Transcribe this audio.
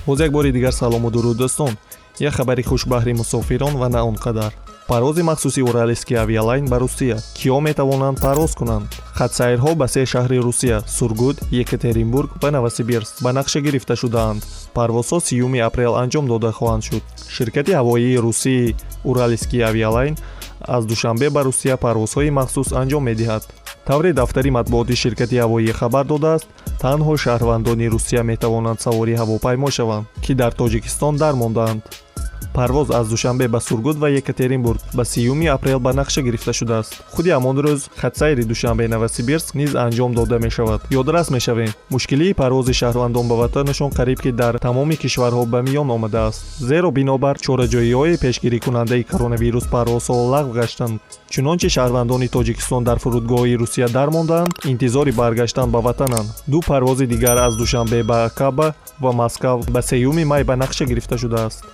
Боз як бори дигар салому дуруд, дӯстон. Як хабари хуш баҳри мусофирон ва на он қадар. Парвози махсуси Уральский авиалайн ба Русия: киё метавонанд парвоз кунанд? Хатсайрҳо ба се шаҳри Русия: Сургут, Екатеринбург ва Новосибирск ба нақша гирифта шудаанд. Парвозҳо 30-юми апрел анҷом дода хоҳанд шуд. Ширкати ҳавоии русии Уральский авиалайн аз Душанбе ба Русия парвозҳои махсус анҷом медиҳад. Тавре дафтари матбуоти ширкати ҳавоӣ хабар додааст, танҳо шаҳрвандони Русия метавонанд савори ҳавопаймо шаванд, ки дар Тоҷикистон дармондаанд. Парвоз аз Душанбе ба Сургут ва Екатеринбург ба 30-юми апрел ба нақша гирифта шудааст. Худи ҳамон рӯз хатсайри Душанбе Новосибирск низ анҷом дода мешавад. Ёдрас мешавем, мушкилии парвози шаҳрвандон ба ватанашон қариб ки дар тамоми кишварҳо ба миён омадааст, зеро бинобар чораҷӯиҳои пешгирикунандаи коронавирус парвозҳо лағв гаштанд. Чунончи шаҳрвандони Тоҷикистон дар фурудгоҳи Русия дармондаанд, интизори баргаштан ба ватананд. Ду парвози дигар аз Душанбе ба Акаба ва Москав ба 3-юми май ба нақша гирифта шудааст.